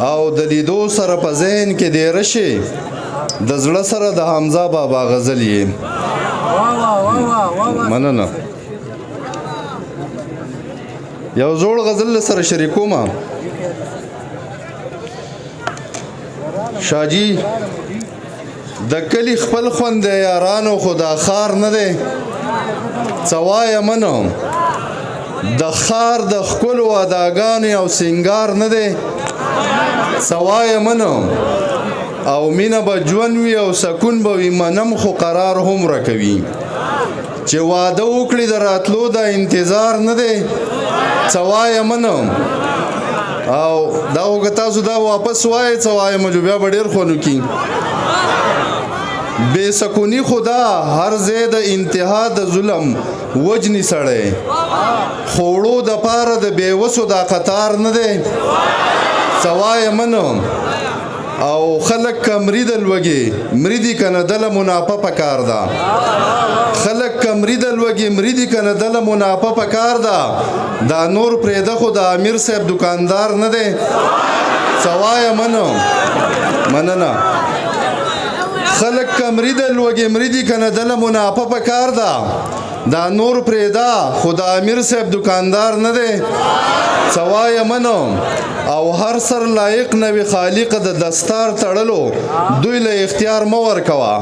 او د لیدو سره په ذهن کې دی رشي د زړه سره د حمزه بابا غزل یې. مننه. یو زوړ غزل سره شریکوم. شاجی، د کلی خپل خوند دی یارانو، خو دا ښار نه دی. څه وایم نو، د ښار د ښکلو اداګانو او سنګار نه دی. څه وایم نو، او مینه به ژوند وي او سکون به وي منم، خو قرار هم رکوي چې واده وکړي د راتلو د انتظار نه دی. څه وایم نو، او دا وګ تاسو دا واپس وای، څه وایم جو بیا به ډیر خونو کی. بے سکونی خدا هر ځای د انتها د ظلم وجنی سړی، خوړو د پاره د بیوسو دا قطار نه دی. څه وایم نو، او خلک کمری د لوګي مریدي کنه، دله منافع پکار ده. خلک کمری د لوګي مریدي کنه، دله منافع پکار ده. دا نور پرېده، خو د امیر صاحب دکاندار نه دی. څه وایم نو، مننه. خلک کمری د لوګي مریدي کنه، دله منافع پکار ده. دا نور پرېده، خو د امیر صاحب دکاندار نه دی. څه وایم نو، او هر سر لایق نه وي خالق د دستار تړلو، دوی له اختیار مه ورکوه.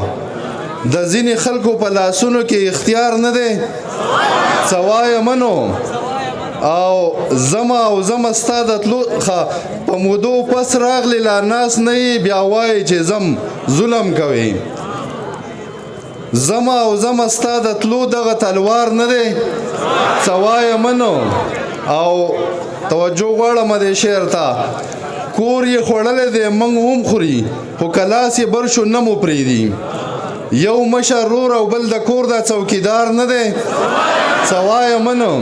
د ځینې خلکو په لاسونو کې اختیار نه دی. څه وایم نو، او زما او زما ستا د تلو په مودو پس راغلی، لا ناس نه یې بیا وایي چې زم ظلم کوي. زما او زما ستا د تلو دغه تلوار نه دی. څه وایم نو، او توجه غواړم دې شعر ته. کور یې خوړلی دی، موږ هم خوري، خو که لاس یې بر شو نه مو پرېږدي. یو مشر رور او بل د کور د څوکیدار نه دی. څه وایم نو،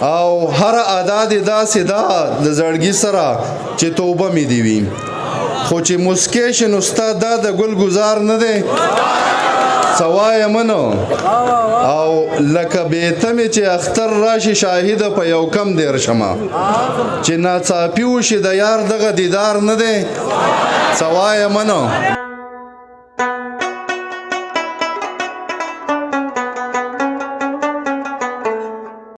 او هر ادا دې داسې ده د زړګي سره چې توبه مې دی وي، خو چې مسکې شي نو ستا دا د ګل ګزار نه دی. څه وایم نو، او لکه بې تمې چې اختر راشي شاهد په یو کم دیر شمه، چې ناڅاپي وشي د یار دغه دیدار نه دی. څه وایم نو.